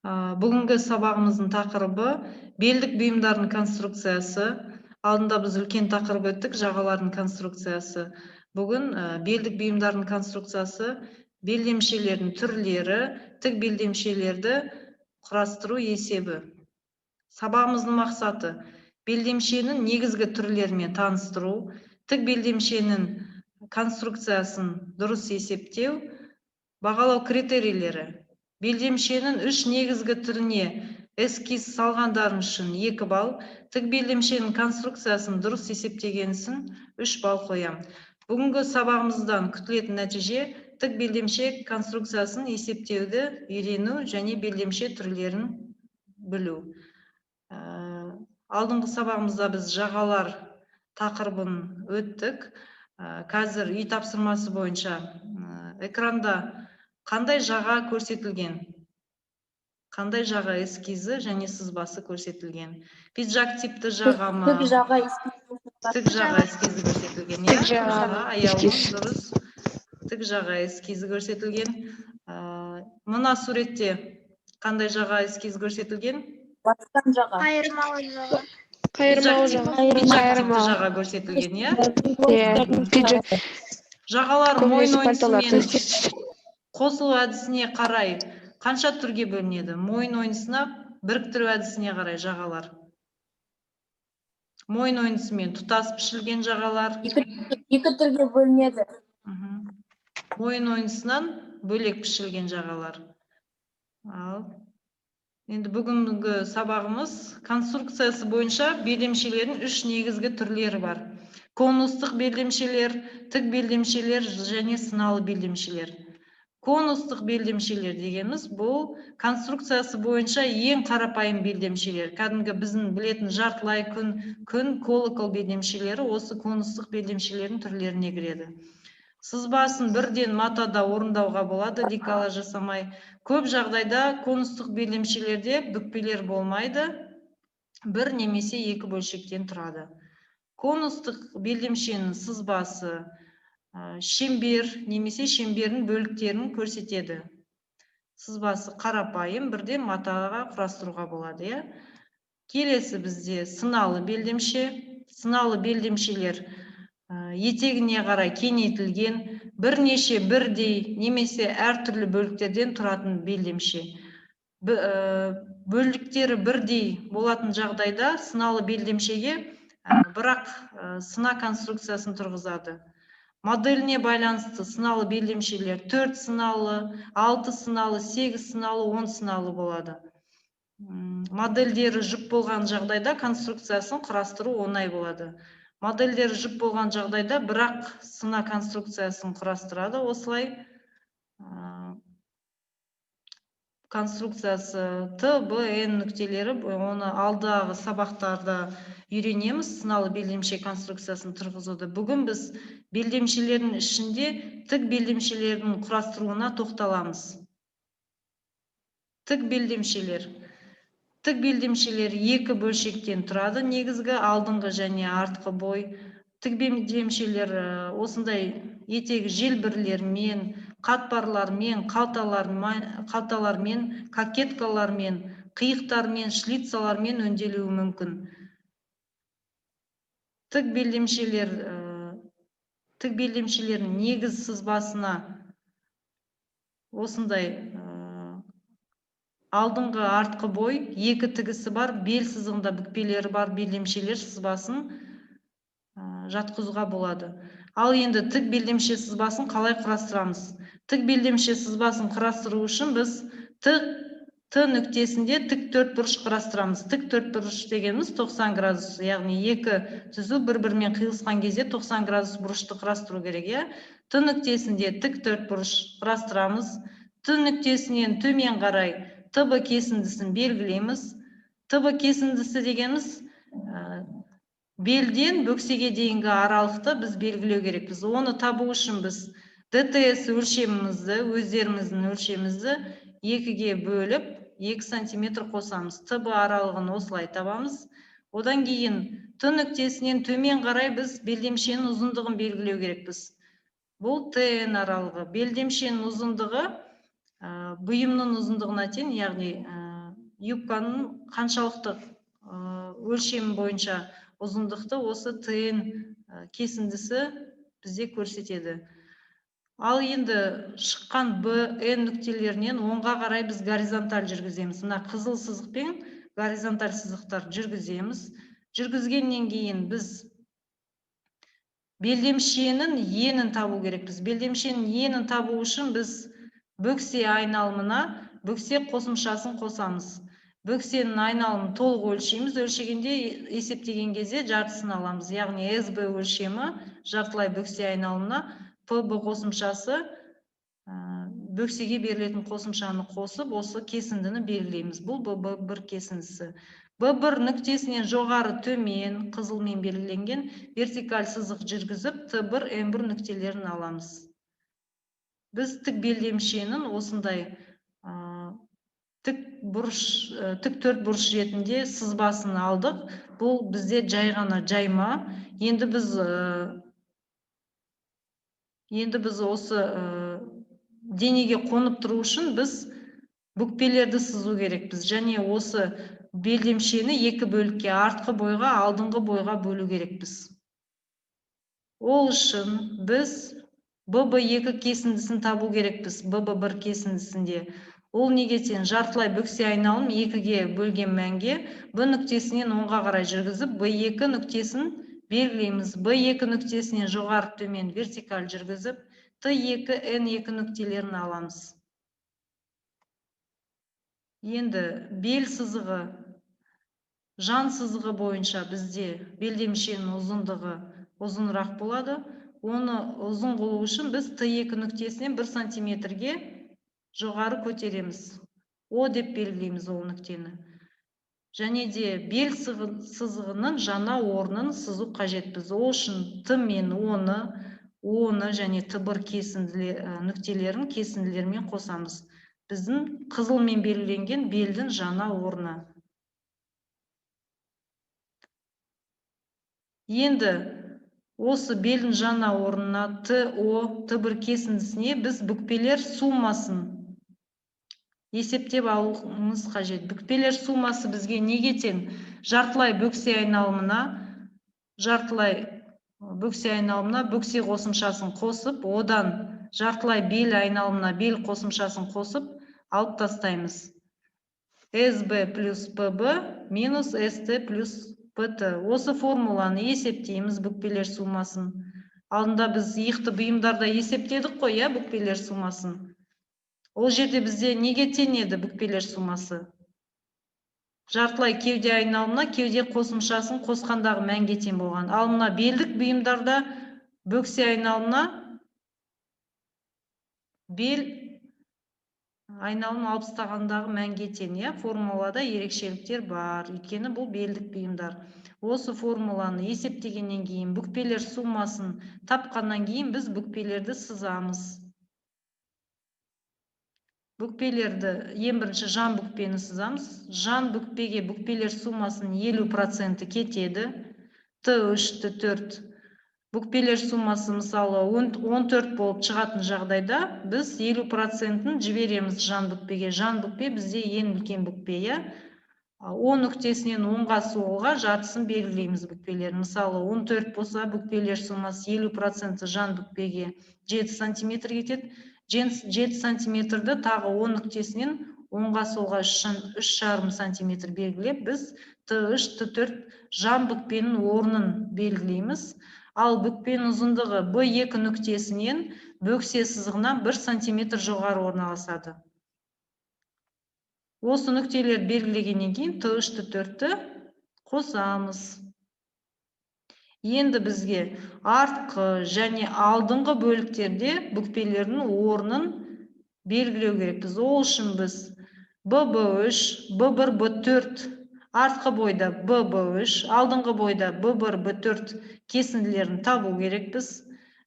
Бүгінгі сабағымыздың тақырыбы белдік бұйымдардың конструкциясы. Алдында біз үлкен тақырып өттік, жағалардың конструкциясы. Бүгін белдік бұйымдардың конструкциясы, белдемшелердің түрлері, тік белдемшелерді құрастыру есебі. Сабағымыздың мақсаты: белдемшенің негізгі түрлерімен таныстыру, тік белдемшенің конструкциясын дұрыс есептеу, бағалау критерийлері. Белдемшенің үш негізгі түріне эскиз салғандарың үшін 2 балл, тік белдемшенің конструкциясын дұрыс есептеген үшін 3 балл қоям. Бүгінгі сабағымыздан күтілетін нәтиже: тік белдемше конструкциясын есептеуді үйрену және белдемше түрлерін білу. Алдыңғы сабағымызда біз жағалар тақырыбын өттік. Қазір үй тапсырмасы бойынша экранда қандай жаға көрсетілген? Қандай жаға эскизі және сызбасы көрсетілген? Пиджак типті жаға ма? Тік жаға эскизі. Тік жаға эскизі көрсетілген, иә? Тік жаға Аяулым, эскиз. Дұрыс. Тік жаға эскизі көрсетілген. Мына суретте қандай жаға эскизі көрсетілген? Батыстан жаға. Қайырмалы жаға. Қайырмалы жаға. Пиджак типті Қайырмалы. жаға көрсетілген, иә? Иә, пиджак. Жағалар мойын Көбінесе пальтоларды ойынысымен эскиз. қосылу әдісіне қарай қанша түрге бөлінеді? Мойын ойынысына біріктіру әдісіне қарай жағалар. Мойын ойынысымен тұтас пішілген жағалар. Екі түрге бөлінеді. Мойын ойынысынан бөлек пішілген жағалар. Ал енді бүгінгі сабағымыз конструкциясы бойынша белдемшелердің үш негізгі түрлері бар. Конустық белдемшелер, тік белдемшелер және сыналы белдемшелер. Конустық белдемшелер дегеніміз бұл конструкциясы бойынша ең қарапайым белдемшелер. Кәдімгі біздің білетін жартылай күн, күн, колокол белдемшелері осы конустық белдемшелердің түрлеріне кіреді. Сызбасын бірден матада орындауға болады, лекала жасамай. Көп жағдайда конустық белдемшелерде бүкпелер болмайды, бір немесе екі бөлшектен тұрады. Конустық белдемшенің сызбасы шеңбер немесе шеңбердің бөліктерін көрсетеді. Сызбасы қарапайым, бірден матаға құрастыруға болады, иә. Келесі бізде сыналы белдемше. Сыналы белдемшелер етегіне қарай кеңейтілген, бірнеше бірдей немесе әртүрлі бөліктерден тұратын белдемше. Бөліктері бірдей болатын жағдайда сыналы белдемшеге бірақ сына конструкциясын тұрғызады. Моделіне байланысты сыналы белдемшелер 4 сыналы, 6 сыналы, 8 сыналы, 10 сыналы болады. Модельдері жұп болған жағдайда конструкциясын құрастыру оңай болады. Модельдері жұп болған жағдайда бірақ сына конструкциясын құрастырады осылай. Конструкциясы Т, Б, Н нүктелері, оны алдағы сабақтарда үйренеміз, сыналы белдемше конструкциясын тұрғызуды. Бүгін біз белдемшелердің ішінде тік белдемшелердің құрастыруына тоқталамыз. Тік белдемшелер. Тік белдемшелер екі бөлшектен тұрады, негізгі алдыңғы және артқы бой. Тік белдемшелер осындай етегі желбірлермен, қатпарлармен, қалталармен, кокеткалармен, қиықтармен, шлицалармен өңделуі мүмкін. Тік белдемшелердің негіз сызбасына осындай алдыңғы артқы бой, екі тігісі бар, бел сызығында бүкпелері бар белдемшелер сызбасын жатқызуға болады. Ал енді тік белдемше сызбасын қалай құрастырамыз? Тік белдемше сызбасын құрастыру үшін біз Т нүктесінде тік төрт бұрыш құрастырамыз. Тік төрт бұрыш дегеніміз 90 градус, яғни екі түзу бір-бірімен қиылысқан кезде 90 градус бұрышты құрастыру керек, иә? Т нүктесінде тік төрт бұрыш құрастырамыз. Т нүктесінен төмен қарай ТБ кесіндісін белгілейміз. ТБ кесіндісі дегеніміз белден бөксеге дейінгі аралықты біз белгілеу керекпіз. Оны табу үшін біз ДТС өлшемімізді, өздеріміздің өлшемімізді екіге бөліп, 2 сантиметр қосамыз. ТБ аралығын осылай табамыз. Одан кейін Т нүктесінен төмен қарай біз белдемшенің ұзындығын белгілеу керекпіз. Бұл ТН аралығы. Белдемшенің ұзындығы бұйымның ұзындығына тең, яғни Юбканың қаншалықты өлшемі бойынша ұзындықты осы ТН кесіндісі бізде көрсетеді. Ал енді шыққан Б, Н нүктелерінен оңға қарай біз горизонталь жүргіземіз. Мына қызыл сызықпен горизонталь сызықтар жүргіземіз. Жүргізгеннен кейін біз белдемшенің енін табу керекпіз. Белдемшенің енін табу үшін біз бөксе айналымына бөксе қосымшасын қосамыз. Бөксенің айналымын толық өлшейміз. Өлшегенде, есептеген кезде жартысын аламыз. Яғни СБ өлшемі жартылай бөксе айналымына ПБ қосымшасы, бөксеге берілетін қосымшаны қосып, осы кесіндіні белгілейміз. Бұл ББ1 кесіндісі. Б1 нүктесінен жоғары төмен қызылмен белгіленген вертикаль сызық жүргізіп, Т1, М1 нүктелерін аламыз. Біз тік белдемшенің осындай тік бұрыш, тік төрт бұрыш ретінде сызбасын алдық. Бұл бізде жай ғана жайма. Енді біз осы денеге қонып тұру үшін біз бүкпелерді сызу керекпіз. Және осы белдемшені екі бөлікке, артқы бойға, алдыңғы бойға бөлу керекпіз. Ол үшін біз ББ2 кесіндісін табу керекпіз, ББ1 кесіндісінде. Ол неге тең? Жартылай бөксе айналым екіге бөлген мәнге Б нүктесінен оңға қарай жүргізіп, Б2 нүктесін белгілейміз. Б2 нүктесінен жоғары төмен вертикаль жүргізіп, Т2, Н2 нүктелерін аламыз. Енді бел сызығы, жан сызығы бойынша бізде белдемшенің ұзындығы ұзынырақ болады. Оны ұзын қылу үшін біз Т2 нүктесінен 1 сантиметрге жоғары көтереміз. О деп белгілейміз ол нүктені. Және де бел сызығының жаңа орнын сызу қажетпіз. Ол үшін Т мен Оны, Оны және Т1 нүктелерін кесінділермен қосамыз. Біздің қызылмен белгіленген белдің жаңа орны. Енді осы белдің жаңа орнына Т, О, Т1 кесіндісіне біз бүкпелер суммасын есептеп алуымыз қажет. Бүкпелер суммасы бізге неге тең? Жартылай бөксе айналымына, жартылай бөксе айналымына бөксе қосымшасын қосып, одан жартылай бел айналымына бел қосымшасын қосып алып тастаймыз. СБ плюс ПБ минус СТ плюс ПТ. Осы формуланы есептейміз, бүкпелер суммасын. Алдында біз иықты бұйымдарда есептедік қой, иә, бүкпелер суммасын. Ол жерде бізде неге тең еді бүкпелер суммасы? Жартылай кеуде айналымына кеуде қосымшасын қосқандағы мәнге тең болған. Ал мына белдік бұйымдарда бөксе айналымына бел айналым алып тастағандағы мәнге тең, иә? Формулада ерекшеліктер бар, өйткені бұл белдік бұйымдар. Осы формуланы есептегеннен кейін, бүкпелер суммасын тапқаннан кейін біз бүкпелерді сызамыз. Бүкпелерді ең бірінші жан бүкпені сызамыз. Жан бүкпеге бүкпелер суммасының 50% кетеді. Т3, Т4 бүкпелер суммасы мысалы 14 болып шығатын жағдайда біз 50%-ін жібереміз жан бүкпеге. Жан бүкпе бізде ең үлкен бүкпе, иә? О нүктесінен оңға солға жартысын белгілейміз бүкпелер. Мысалы, 14 болса, бүкпелер суммасы 50% жан бүкпеге 7 сантиметр кетеді. 7 сантиметрді тағы О нүктесінен оңға солға 3,5 сантиметр белгілеп, біз Т3, Т4 жан бүкпенің орнын белгілейміз. Ал бүкпенің ұзындығы Б2 нүктесінен бөксе сызығынан 1 сантиметр жоғары орналасады. Осы нүктелерді белгілегеннен кейін Т3, Т4-ті қосамыз. Енді бізге артқы және алдыңғы бөліктерде бүкпелердің орнын белгілеу керекпіз. Ол үшін біз ББ3, Б1, Б4, артқы бойда ББ3, алдыңғы бойда Б1, Б4 кесінділерін табу керекпіз.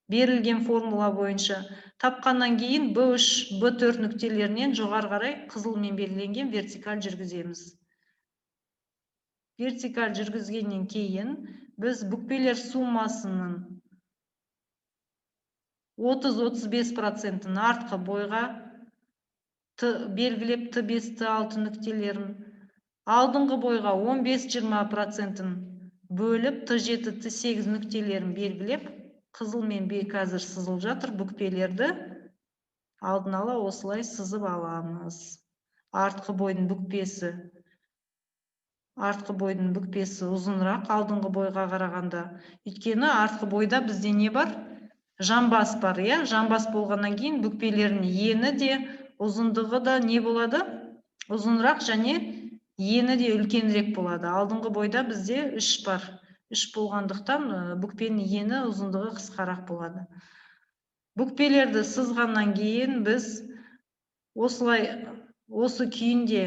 Берілген формула бойынша тапқаннан кейін Б3, Б4 нүктелерінен жоғары қарай қызылмен белгіленген вертикаль жүргіземіз. Вертикаль жүргізгеннен кейін біз бүкпелер суммасының 30-35%-ін артқы бойға белгілеп Т5, Т6 нүктелерін, Алдыңғы бойға 15-20%-ін бөліп, Т7, Т8 нүктелерін белгілеп, қызылмен қазір сызылып жатыр, бүкпелерді алдын ала осылай сызып аламыз. Артқы бойдың бүкпесі, артқы бойдың бүкпесі ұзынырақ алдыңғы бойға қарағанда. Өйткені артқы бойда бізде не бар? Жамбас бар, иә? Жамбас болғаннан кейін бүкпелердің ені де, ұзындығы да не болады? Ұзынырақ және ені де үлкенірек болады. Алдыңғы бойда бізде 3 бар. 3 болғандықтан бүкпенің ені, ұзындығы қысқарақ болады. Бүкпелерді сызғаннан кейін біз осылай осы күйінде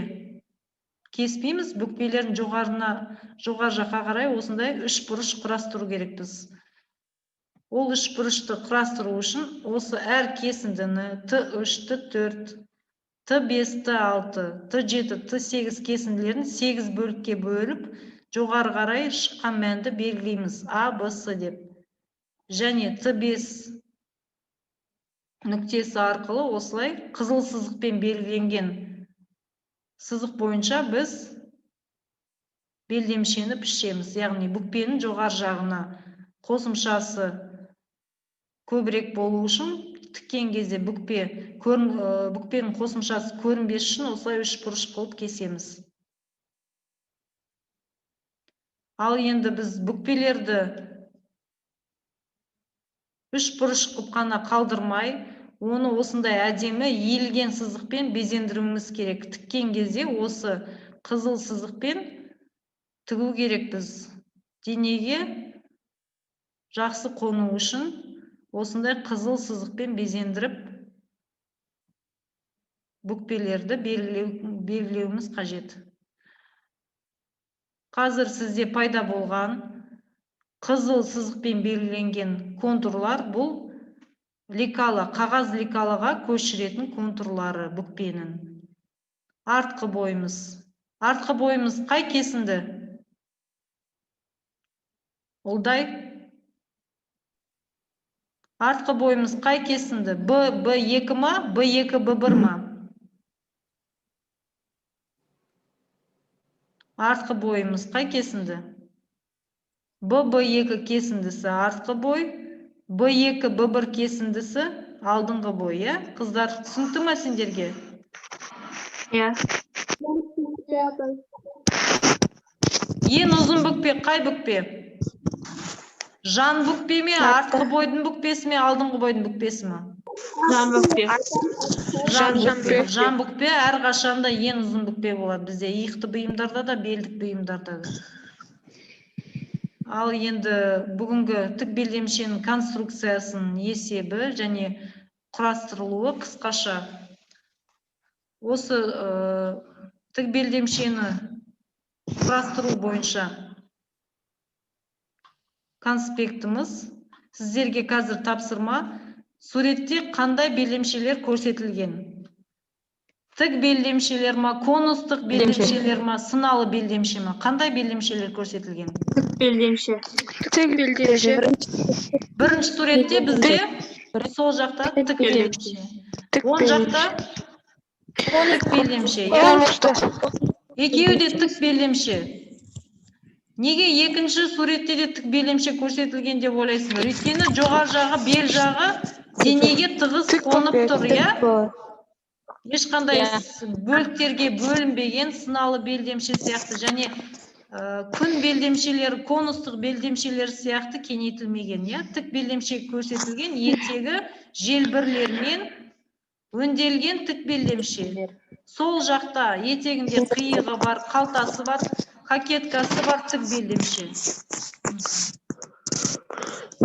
кеспейміз, бүкпелердің жоғары жаққа қарай осындай үш бұрыш құрастыру керекпіз. Ол үш бұрышты құрастыру үшін осы әр кесіндіні Т3, Т4, Т5, Т6, Т7, Т8 кесінділерін 8 бөлікке бөліп, жоғары қарай шыққан мәнді белгілейміз А, Б, С деп. Және Т5 нүктесі арқылы осылай қызыл сызықпен белгіленген сызық бойынша біз белдемшені пішеміз. Яғни бүкпенің жоғары жағына қосымшасы көбірек болу үшін, тіккен кезде бүкпенің қосымшасы көрінбес үшін осылай үш бұрыш қылып кесеміз. Ал енді біз бүкпелерді үш бұрыш қылып қана қалдырмай, оны осындай әдемі иілген сызықпен безендіруіміз керек. Тіккен кезде осы қызыл сызықпен тігу керекпіз. Денеге жақсы қону үшін осындай қызыл сызықпен безендіріп бүкпелерді белгілеуіміз қажет. Қазір сізде пайда болған қызыл сызықпен белгіленген контурлар бұл лекала, қағаз лекалаға көшіретін контурлары бүкпенің. Артқы бойымыз. Артқы бойымыз қай кесінді? Ұлдай. Артқы бойымыз қай кесінді? Б, Б2 ма? Б2, Б1 ма? Артқы бойымыз қай кесінді? Б, Б2 кесіндісі артқы бой, Б2, Б1 кесіндісі алдыңғы бой, иә? Қыздар, түсінікті ма сендерге? Иә. Ең ұзын бүкпе қай бүкпе? Жан бүкпе ме, артқы бойдың бүкпесі ме, алдыңғы бойдың бүкпесі ме? Жан бүкпе. Жан бүкпе. Жан бүкпе әрқашанда ең ұзын бүкпе болады бізде, иықты бұйымдарда да, белдік бұйымдарда да. Ал енді бүгінгі тік белдемшенің конструкциясының есебі және құрастырылуы қысқаша. Осы тік белдемшені құрастыру бойынша конспектіміз. Сіздерге қазір тапсырма. Суретте қандай белдемшелер көрсетілген? Тік белдемшелер ма, конустық белдемшелер ма, сыналы белдемше ма? Қандай белдемшелер көрсетілген? Тік белдемше. Тік белдемше. Бірінші суретте бізде сол жақта тік белдемше. Оң жақта тік белдемше. Екеуі де тік белдемше. Неге екінші суретте де тік белдемше көрсетілген деп ойлайсыңдар? Өйткені жоғары жағы, бел жағы денеге тығыз қонып тұр, иә? Ешқандай бөліктерге бөлінбеген сыналы белдемше сияқты және күн белдемшелері, конустық белдемшелер сияқты кеңейтілмеген, иә? Тік белдемше көрсетілген, етегі желбірлермен өнделген тік белдемше. Сол жақта етегінде қиығы бар, қалтасы бар, кокеткасы бар тік белдемше.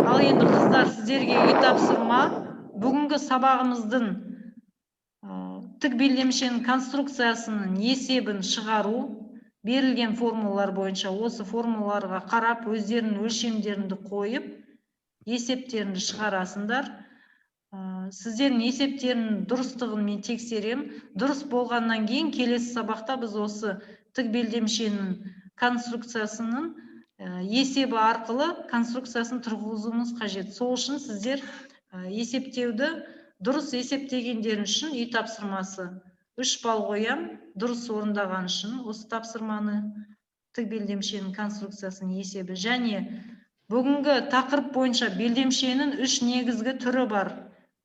Ал енді қыздар, сіздерге үй тапсырма. Бүгінгі сабағымыздың тік белдемшенің конструкциясының есебін шығару, берілген формулалар бойынша осы формулаларға қарап өздерінің өлшемдеріңді қойып, есептеріңді шығарасыңдар. Сіздердің есептерінің дұрыстығын мен тексерем. Дұрыс болғаннан кейін келесі сабақта біз осы тік белдемшенің конструкциясының есебі арқылы конструкциясын тұрғызуымыз қажет. Сол үшін сіздер есептеуді дұрыс есептегендерің үшін үй тапсырмасы. 3 балл қоям дұрыс орындаған үшін осы тапсырманы, тік белдемшенің конструкциясының есебі. Және бүгінгі тақырып бойынша белдемшенің үш негізгі түрі бар: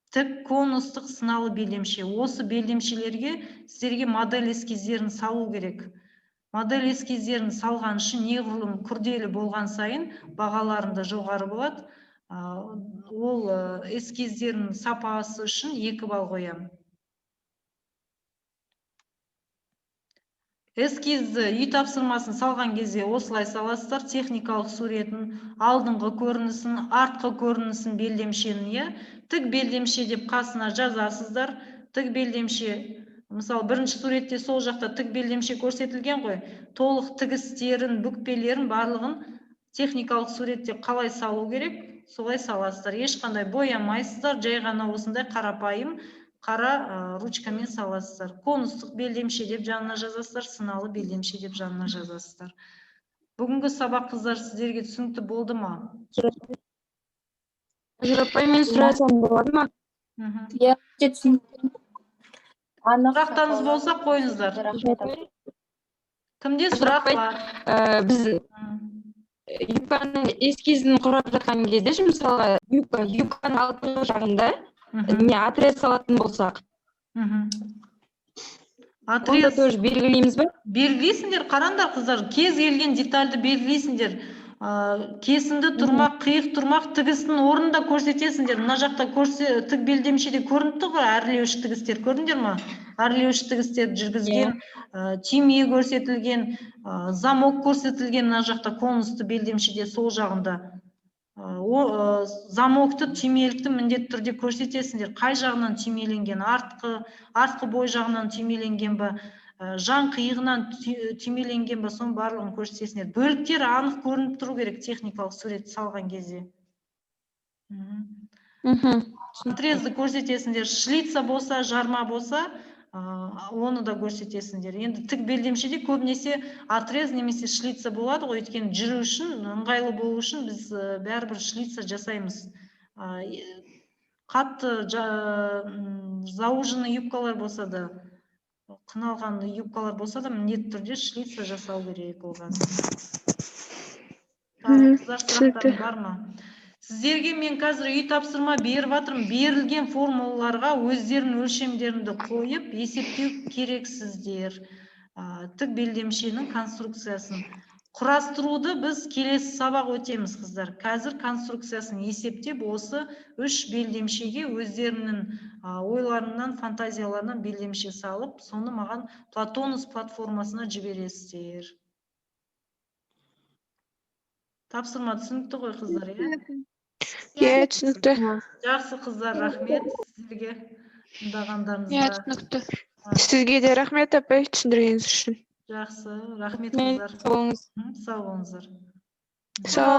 тік, конустық, сыналы белдемше. Осы белдемшелерге сіздерге модель эскиздерін салу керек. Модель эскиздерін салған үшін неғұрлым күрделі болған сайын бағаларында жоғары болады. Ол эскиздердің сапасы үшін 2 балл қоямын. Эскизді, үй тапсырмасын салған кезде осылай саласыздар: техникалық суретін, алдыңғы көрінісін, артқы көрінісін белдемшенің, иә, тік белдемше деп қасына жазасыздар. Тік белдемше, мысалы, бірінші суретте сол жақта тік белдемше көрсетілген ғой, толық тігістерін, бүкпелерін барлығын техникалық суретте қалай салу керек, солай саласыздар. Ешқандай боямайсыздар, жай ғана осындай қарапайым қара ручкамен саласыздар. Конустық белдемше деп жанына жазасыздар, сыналы белдемше деп жанына жазасыздар. Бүгінгі сабақ, қыздар, сіздерге түсінікті болды ма? Апай, мен сұрасам болады ма? Иә, өте түсінікті. Анық. Сұрақтарыңыз болса, қойыңыздар. Рахмет, апай. Кімде сұрақ Апай, бар? Біз юбканың эскизін құрап жатқан кезде ше, мысалға, юбканың алдыңғы жағында не отрез салатын болсақ, онда Отрез тоже белгілейміз ба? Белгілейсіңдер. Қараңдар, қыздар, кез келген детальді белгілейсіңдер. Кесінді тұрмақ, қиық тұрмақ, тігістің орнын да көрсетесіңдер. Мына жақта көрсе, тік белдемшеде көрініп тұр ғой әрлеуіш тігістер, көрдіңдер ма? Әрлеуіш тігістерді жүргізген, түйме көрсетілген, замок көрсетілген мына жақта конусты белдемшеде сол жағында. Замокты, түймелікті міндетті түрде көрсетесіңдер. Қай жағынан түймеленген, артқы бой жағынан түймеленген ба, жан қиығынан түймеленген ба, соның барлығын көрсетесіңдер. Бөліктері анық көрініп тұру керек техникалық сурет салған кезде. Отрезді көрсетесіңдер, шлица болса, жарма болса, оны да көрсетесіңдер. Енді тік белдемшеде көбінесе отрез немесе шлица болады ғой, өйткені жүру үшін, ыңғайлы болу үшін біз бәрібір шлица жасаймыз. Қатты зауженный юбкалар болса да, қыналған юбкалар болса да, міндетті түрде шлица жасау керек оған. Тағы, қыздар, сұрақтарың бар ма? Сіздерге мен қазір үй тапсырма беріп жатырмын. Берілген формулаларға өздерінің өлшемдеріңді қойып есептеу керексіздер. Тік белдемшенің конструкциясын құрастыруды біз келесі сабақ өтеміз, қыздар. Қазір конструкциясын есептеп, осы үш белдемшеге өздерінің ойларынан, фантазияларынан белдемше салып, соны маған Платонус платформасына жібересіздер. Тапсырма түсінікті ғой, қыздар, иә? Иә, түсінікті. Жақсы, қыздар, рахмет сіздерге тыңдағандарыңызға. Иә, түсінікті. Сізге де рахмет, апай, түсіндіргеніңіз үшін. Жақсы, рахмет, Рахмет, қыздар. сау болыңыз. Сау болыңыздар. Сау.